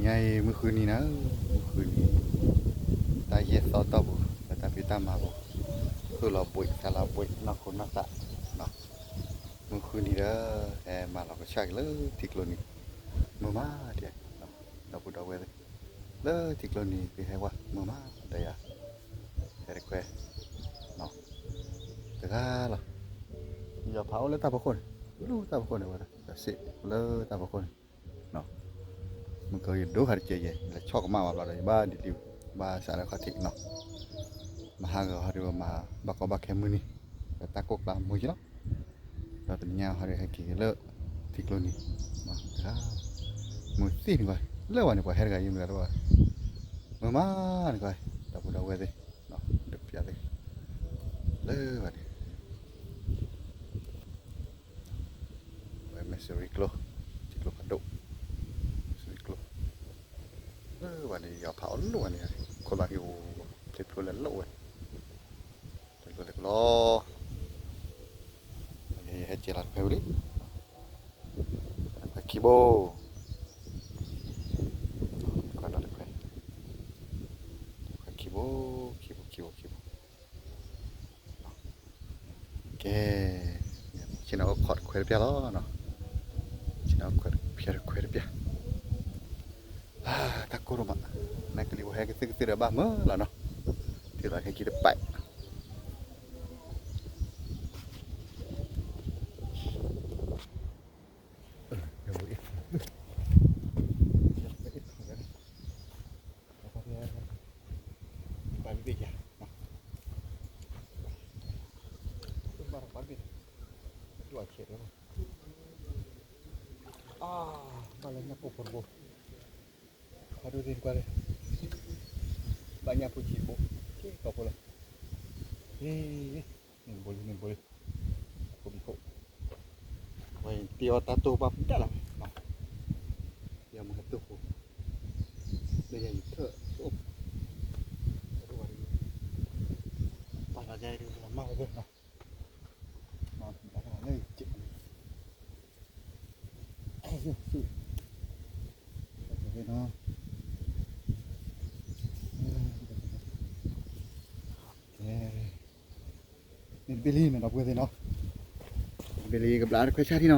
ညါအံၤမုၢ်ဃုနံၤနၤ, မုၢ်ဃုနံၤ, တၢ်ယဲၢ်သီတီၢ်ပူၤ လၢတၢ်ဖံးတၢ်မၤပူၤ, ဃုလီၤဘှံးသးလီၤဘှံး နီၢ်ခိနီၢ်သး, မုၢ်ဃုနံၤဒီး ဟဲမၤလီၤကဆှၣ်က့ၤလၢထံကျိနံၤ, မုာ်မးဒ်, ဒီပုၢ်ဒီဝဲၢ်သ့ၣ်, လၢထံကျိနံၤကဟဲဝဲ မုာ်မးဒီးယၤ, ဟဲတခွဲ တဂၤလီၤ, ယီၤဖးအိၣ်လၢတၢ်ဖီခိၣ်န့ၣ်, လူၤတၢ်ဖီခိၣ်န့ၣ်ဝဲဒၣ် စံးလၢတၢ်ဖီခိၣ်န့ၣ် မုၢ်ကယဒိခါတကဲးယဲၢ် လဲၤဆီၣ်ကမၣ်ဘၣ်ဘျီဒီး ယဘၣ်ဒ်လံ, ဘၣ်စးလၢခီၣ်ထံးနီၤ, မဟါဂီၤဟီဒီးမၤဘၣ်ကီဘၣ်ခဲမုၢ်နံၤ, ဒီးတၢ်ကိၢ်ကျါမူက့လီၤ, ဒီးတနံၤညါဟီဒီးဟဲက့ၤလၢ ထံကျိနံၤ, တဂၤ, မုၢ်သံၣ်န့ၣ်ကွၢ်, လၢဝဲန့ၣ်ပှၤဟဲတဂၤယံၤမတၤတဘၣ်, မုာ်မးန့ၣ်ကွၢ်, ဒီပုၢ်ဒီဝဲၢ်သ့ၣ်, ဒုးပျးသ့ၣ်, လၢဝဲန့ၣ် ဝဲ Missouri ကျိ, ထံကျိဖးဒိၣ်, Missouri ကျိ, လၢဝဲန့ၣ် ယီၤဖးအိၣ်လၢဝဲန့ၣ်, ခိၣ်လီၤဟံၣ်အိၣ်, ဖျိဖျိလဲၤလိာ်ဝဲ, လဲၤလိာ်လဲၤကလီ, ယဟဲက့ၤလီၤတခွဲဝံၤလံ, တခွဲခံဘိ, တခွဲဒီးတခွဲ, တခွဲခံဘိ, ခံဘိ ခံဘိ ခံဘိ ကဲ, ဆ့ၣ်နီၤအိၣ်ခိးတခွဲတပျၢ်လီၤ, ဆ့ၣ်နီၤအိၣ်ခိးတခွဲတပျၢ်, တၢ်ကိၢ်ဒိၣ်မး, နကလံၤဖိဟဲကသုၣ်ကသုၣ်ဒီးဘၣ်မုာ်လီၤနီၤ, ထံၣ်လီၤဟဲက့ၤတပာ် ဘၣ်လၢညၣ်ကိၢ်ဖိတဘိ, ဖးဒိၣ်သ့ၣ်တကွၢ်လၢ, ဘၣ်ညၣ်ဖိဆံးတဘိ, ကဲကီၢ်ဖိလီၤ, န့ၣ်တဘိလံ န့ၣ်တဘိလံ, ခိၣ်ဘံခိၣ်, ဝဲတ့အီၣ်တၢ်တိၢ်ဘၣ်ဖုဒၣ်လီၤ, တ့အီၣ်မ့ၢ်ဟဲတိၢ်ဖိ, လၢယၤယထၢၣ်အိၣ်, ပာ်လီၤယၤဒုးလီၤမၢ်ဝဲသ့ၣ်နီၤ, လၢယက့ၢ်, သ့ၣ်နီၤ, ကဲ န့ၣ်တဘ့ၣ်လံနီၤ ဒီပုၢ်ဝဲၢ်သ့ၣ်နီၤ, တဘ့ၣ်လံကဘျါတခွဲဆၣ်ထံနီၤ,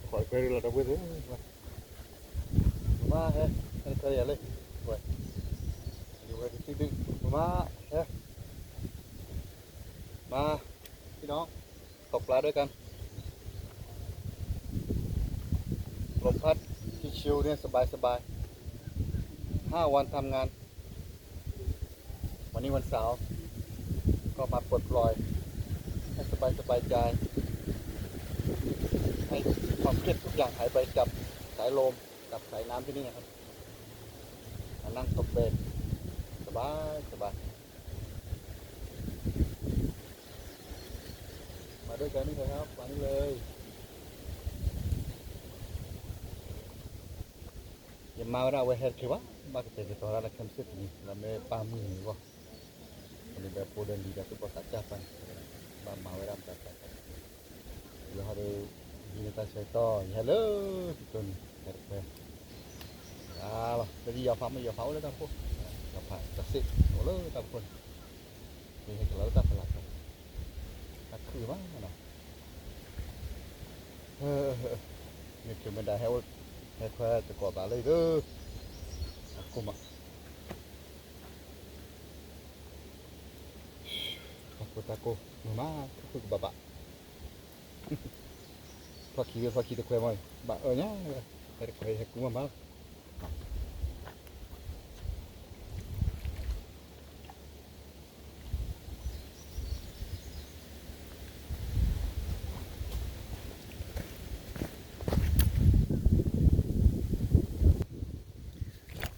ခွဲးတခွဲးလီၤဒီပုၢ်ဝဲၢ်သ့ၣ်, မါဟဲ, ဟဲတခွဲးယၤလံ, ဝဲ, ဒုးဝဲတစုဒုး, မါဟဲ, မါ, พี่น้อง ตกปลาด้วยกัน ลมพัด ชิวๆเนี่ย สบายๆ ห้าวันทำงาน วันนี้วันเสาร์ ก็มาปลดปล่อย ให้สบายๆใจ ให้ความเครียดทุกอย่างหายไปกับสายลม กับสายน้ำที่นี่นะครับ มานั่งตกเบส สบายๆ มาด้วยกันนี่เลยครับ มานี่เลย ယမါဝဲဒၣ်အဝဲဟဲတချုးဘၣ်, ဘၣ်ကတဲာ်ကတီၤဒၣ်လၢ camp စ့ၢ်ကီးန့ၣ် လၢမ့ၢ်ပၢ်မုၢ်နံၤအဂီၢ်, န့ၣ်ဒီးဖိဒီးလံၤဒီးသူၣ်ဘီၣ်သးစၢ်ပၢ်န့ၣ်, ဘၣ်မၤဝဲဒၣ်မတၤတၢ်, ယဟီဒီး ယတၢ်ဆၢကတီၢ် ယဟဲလၢထံကျိနံၤ ဟဲတခွဲ လီၤ, လၢယယီၤဖးမ့ၢ်ယီၤဖးအိၣ်လၢတၢ်ဖီခိၣ်, ယီၤဖးတၢ်စ့ၣ်အိၣ်လၢတၢ်ဖီခိၣ်န့ၣ်, ယဟဲက့ၤလီၤလၢတၢ်ဖီလာ်ခီ, တၢ်ခုၣ်ဘၣ်နီၤ မ့ၢ်ချုးမ့ၢ်ဒၣ်ဟဲအိၣ်, ဟဲခွဲတကိးသးလၢအံၤဒီး, အကိၢ်မး, တၢ်ကိၢ်တၢ်ကိၢ် မုာ်မး ခုၣ်ခုၣ်ကဘၣ်ဘၣ်, ဖျီၣ်ခံဝဲဖျီၣ်ခံတခွဲမး, ဘၣ်အၢညါ, ဟဲတခွဲဟဲကူမးမးလီၤ.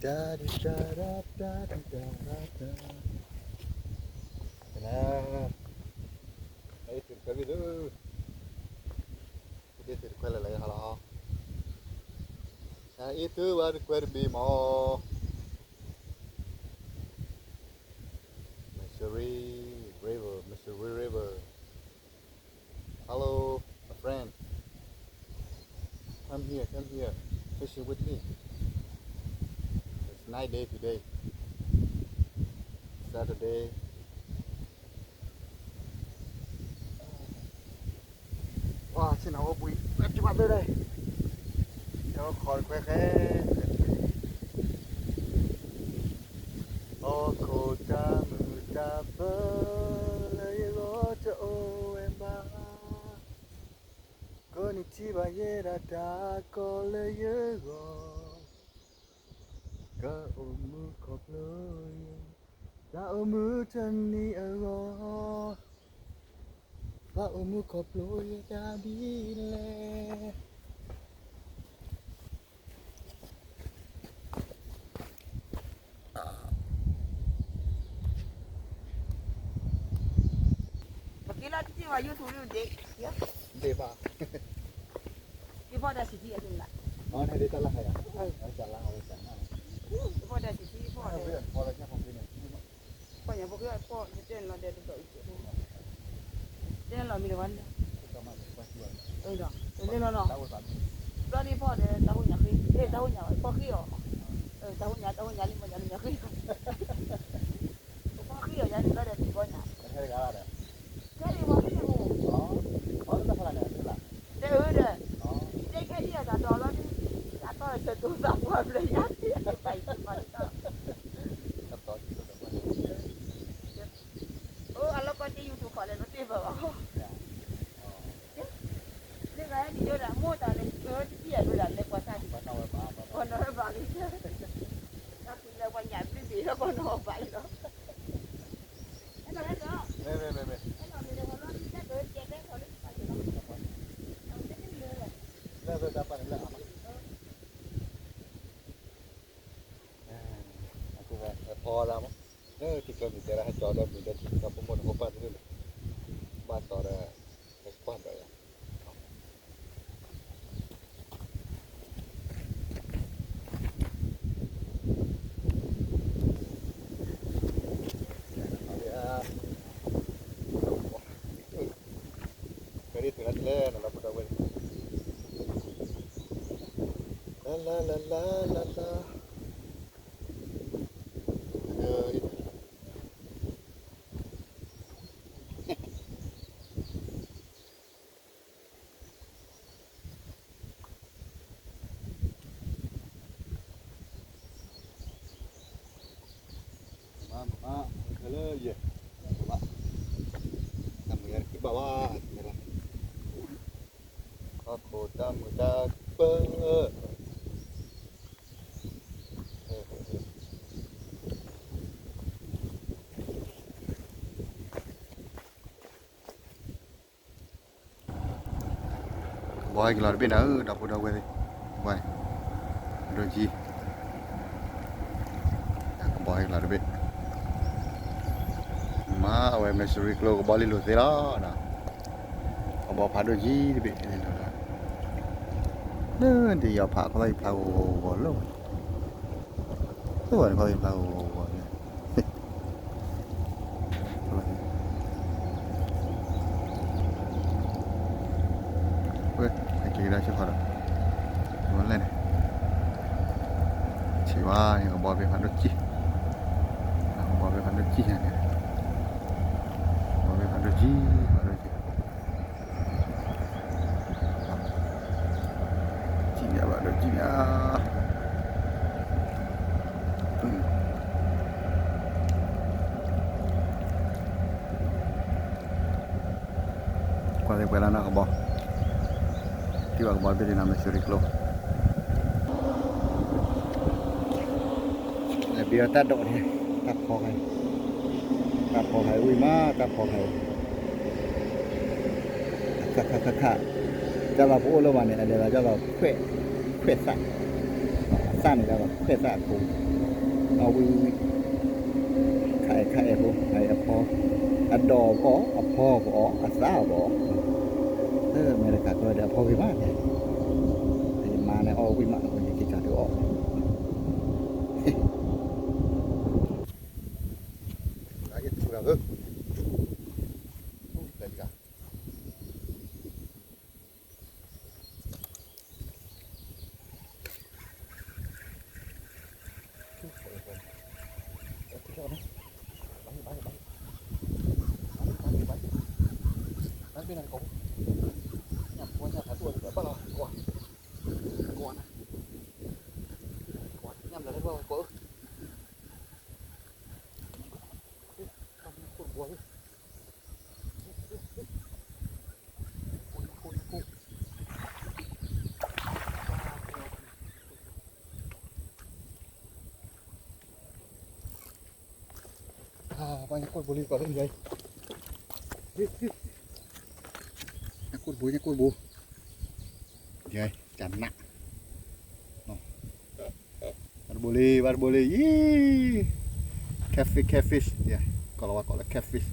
တၢ်ဒံးတၢ်ဒၢတၢ်ဒံးတၢ်ဒၢတၢ်, အ့ၣ် သုတခွဲဘၣ်သု, ဒ့ၣ်သုတခွဲလၢာ်လၢာ်ဟါလီၤ, အ့ၣ် သုဘၣ်တခွဲတဘ့ၣ်မး. Missouri River, Missouri River. Here, come here. Fishing with me. It's night day today. Saturday. ဝါ ဆ့ၣ်နီၤအိၣ်ဘှံး ဝဲပျံၤဘၣ်သ့လဲၣ် တဲဝဲခီတခွဲဃဲ ဟီၣ်ခိၣ်တၢ်မုာ်တၢ်ပၢၤ လၢယဂီၢ်တအိၣ်ဝဲဘၣ်, ကိးနံၤထံၣ်ဘၣ်ယဲဒၣ်တၢ်ကီလၢယဂီၢ်, ကအိၣ်မူခီဖျိယဲ တၢ်အိၣ်မူတနံၤအဂီၢ်, ဘၣ်အိၣ်မူခီဖျိယဲတၢ်ဒ်လဲၣ်. ပက့ၤလီၤတထံၣ်ဝဲ YouTube ဒ့ၣ်, ဒ့ၣ်ဘၣ်, က့ၤဖီၣ်တၢ်ဆံးထံအက့ၤလၢ, အန့ၣ်ဒ့ၣ်တၢ်လၢ်ဟဲယၤ, တၢ်လၢ်ဟဲဝဲတၢ်နၢ်, က့ၤဖီၣ်တၢ်ဆံးထံဖီၣ်, ဖီၣ်ညါဖီၣ်ဃ့န့ၣ်, ဖီၣ်ညါဖီၣ်ဃ့အဖီၣ် ယတဲနလီၤဒဲးတတီၤအံၤ, တဲနလီၤမံၤတဝါန့ၣ်, ဒီး တလၢလီၤနီၤ, ဘျီဒ်ဖီၣ်ဒီးတၢ်ဟိညါဃ့, တၢ်ဟိညါဖီၣ်ဃ့အီၤ, တၢ်ဟိညါ တၢ်ဟိညါလံမ့ၢ်ညါလံမ့ၢ်ဃ့, ဖီၣ်ဃ့အီၤယါန့ၣ်ဘျီဒီးတံၤဘီညါ, ခဲအံၤဝဲဃ့အီၤ, တဲအၢဒီး, တဲခဲဒ်အတၢ်တီၤလီၤဒ်, တၢ်တီၤဆၢတိၤသးပှၢ်ဘျီယါ, အိၣ်အလီၢ်ကီၢ်တ့ YouTube ခီလဲၣ်နတ့ၢ်ဘၣ်ဘၣ်, လၢဂၤဒ်ယိဒၣ်မိၢ်တၢ်လဲၤတံၢ်အဒိဒၣ်လဲၤပှၤသး, ပှၤနီၣ်ဝဲဘၣ်လံ, တၢ်ကွံလၢပှၤညၣ်ဘျုးဘ့ၣ်လၢပှၤနီၣ်ဘၣ်လံလီၤ, လၢအဖီလာ်မး, လၢထံကျိနံၤတဲဒၣ်ဟဲကၠီဒီးမုၢ်ဒီးထံ ဒီဖိမိၢ်ဒီဖိပၢ်တဒူၣ်န့ၣ်, ဘၣ်တီဒီး, ဟဲကွၢ်ဒီးယၤ ကဲဒ်သိးလၢတလဲၣ်န့ၣ်လီၤ ပဒီပုၢ်ဝဲၢ်, လၢလၢလၢလၢလၢလၢ, မ့ၢ်မ့ၢ်မ့ၢ်, ခဲလၢာ်ယဲၢ်, မ့ၢ်, တၢ်မုာ်ယါတက့ၤဘၣ်ဝဲ, ဟီၣ်ခိၣ်တၢ်မုာ်တၢ်ပၢၤ ကဘီဟဲက့ၤလီၤတဘ့ၣ်နၤဧၢ ဒီပုၢ်ဒီဝဲၢ်သ့ၣ်, ဝဲ, ဒိၣ်ကံ, ကဘီဟဲက့ၤလီၤတဘ့ၣ်, မ့ၢ်အဝဲ Missouri ကျိကဘီလံလိာ်သ့လီၤ, ကဘီဖးဒိၣ်ကံတဘ့ၣ်, လၢတယီၤဖးခီလီၤယဖျါဂီၤဂီၤဂီၤလီၤ, လၢဝဲန့ၣ်ခီလီၤယဖျါဂီၤဂီၤဂီၤန့ၣ် ဝဲ, ဟဲက့ၤကဒါဆၢဖးဒီး, ဝဲလဲၣ်န့ၣ်, ဆံးဝါန့ၣ် ကဘီဖဲဖးဒိၣ်ကံ, ကဘီဖဲဖးဒိၣ်ကံန့ၣ်, ကဘီဖဲဖးဒိၣ်ကံ, ဖးဒိၣ်ကံ ကံၣ်ညါဘၣ်ဒီးကံၣ်ညါ, ကွၢ်သ့ၣ်ပှဲၤလၢနီၢ်ကဘီ, ထံၣ်ဘၣ်ကဘီတဘ့ၣ်န့ၣ်နီၤ Missouri ကျိ လဲၤဘံအီၤတၢ်ဒိးန့ၣ်, တၢ်ဖီခါအံၤ, တၢ်ဖီခါအံၤဝံၣ်မး တၢ်ဖီခါအံၤ, ခါခါခါခါ, ကၢ်လီၤပအိၣ်လၢၤဘၣ်န့ၣ် အလဲၤလီၤကၢ်လီၤခွဲး, ခွဲးသၣ်, အသၣ်န့ၣ်ကၢ်လီၤခွဲးသၣ်အခိၣ်, အဝံၣ်ဝံၣ်ဝံၣ်, ခါအဲၣ်ခါအဲၣ်ဖိ, အဖီ, အဒိးကအီၤ အဖီကအီၤ အသၣ်အီၤကအီၤ, လၢအမဲရကၤကျိဒီးအဖီဂ့ၤမးန့ၣ်, ယမါန့ၣ်အီၣ်ဝံၣ်မး ယက့ၤကၢ်ဒုးအီၣ် လၢယထူၣ်တၢ်ဧၢ, ထူၣ်တၢ်တဂၤ, အ မ့ၢ်နၤတကိး, ညၣ်ဖိညၣ်ဖးဒိၣ်တဘၣ်လီၤ ကိး, ကိးနၤ, ကိးညၣ်ဘျီလၢဘၣ်ကိး, ကိးတဘိလံ, ပှၤညၣ်ကိၢ်တဘိလံ ကိးလၢယၤအံၤ, ညၣ်ကိၢ်တဘိ ညၣ်ကိၢ်တဘိ, ယၤအံၤ ကနး, ဘၣ်တဘိလံ ဘၣ်တဘိလံ ယံၤ, catfish catfish, ယၤ, ကိးလီၤဝဲကိးလၢ catfish.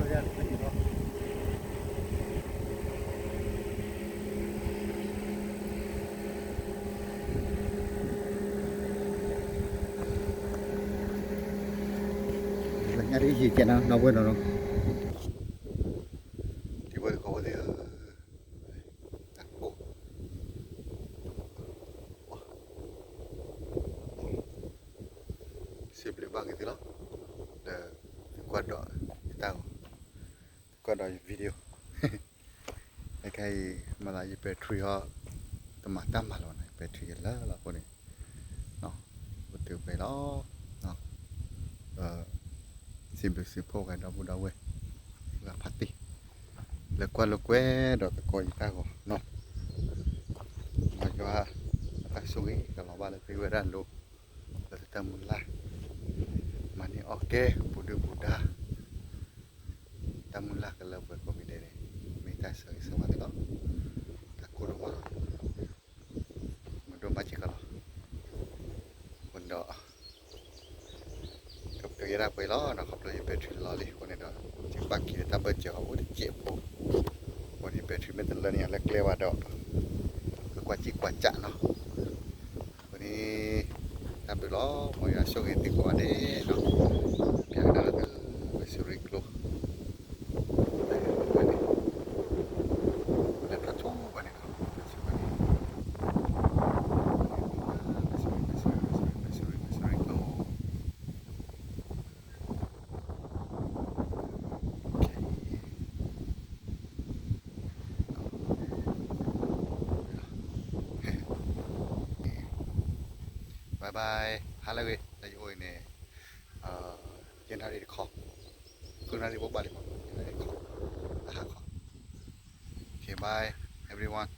လၢညါဒ်ယံာ်ကဲနီၤ ဒီပုၢ်ဝဲၢ်နီၤ, ဒီပုၢ်ဝဲၢ်တခီဝဲသ့ၣ်ဧၢ, တၢ်ကိၢ်, စံးဘျုးဘၣ်က့ၤသုလီၤ, ဒီးသုကွၢ်ဒီးယတၢ်, သုကွၢ်ဒီးယ video ခဲအံၤ မ့ၢ်လၢယ battery ဟီ, တမၤတၢ်မၤလီၤန့ၣ် battery ယလၢလီၤအဃိန့ၣ်, အိၣ်တုၤဖဲအံၤလီၤ, စံးဘျုးစံးဖှိၣ်ကဒီပုၢ်ဒီဝဲၢ်, ဂၤဖးတံၢ်, လၢကွၢ်လိာ်ကွဲဒီးသကိးယတၢ်ဂီၤနီၤ, မ်ယွၤအတၢ်ဆိၣ်ဂ့ၤကလီၤဘၣ်လၢသုဝဲဒၣ်လိၤ, လၢသုတၢ်မုၢ်လၢ်, မၤန့ၢ်အီၣ်ကဲ ပူၤဒုၣ်ပူၤဒါ တၢ်မုၢ်လၢ်ကလၢပှဲၤကိးမံၤဒဲးန့ၣ်, မ့ၢ်တၢ်ဆၢဂ့ၤဆၢဝါသ့ၣ်လီၤ, တၢ်ကိၢ်ဒိၣ်မးလီၤ, မုာ်ဒိၣ်မးစ့ၢ်ကီးလီၤ, အဃိန့ၣ်ဒီး, ကပတုာ်ယဲဒၣ်ပှဲၤလီၤနီၤ, ခီဖျိယ battery လီၤလံအဃိန့ၣ်ဒီး, ယဘၣ်က့ၤလၢတၢ်ဘၢၣ်စၢၤအအိၣ်တစဲးဖိ, အဃိန့ၣ် battery မ့ၢ်တလၢန့ၣ် အလၢကျဲဘၣ်ဒီး, ကကွၢ်စံၣ်ကွၢ်စးနီၤ အဃိန့ၣ်, တၢ်ဘျုးလီၤ, မ်ယွၤဆိၣ်ဂ့ၤသုကိးဂၤဒဲးနီၤ, ပျဲကဒါလၢသု Missouri ကျိ, လၢထီၣ်ဆိပှၤန့ၣ်နီၤ, ထီၣ်ဆိပှၤန့ၣ်, Missouri, Missouri, Missouri, Missouri, Missouri ကျိ Okay. Bye bye. ဟါလၢအဂ့ၤ, လၢယအိၣ်အံၤန့ၣ်, ယဲၢ်နၣ်ရံၣ်တခီ, ဃုနၣ်ရံၣ်ဘၣ်ဘၣ်လံမး, ယဲၢ်နၣ်ရံၣ်တခီ, တဟါခီ. Okay, bye everyone.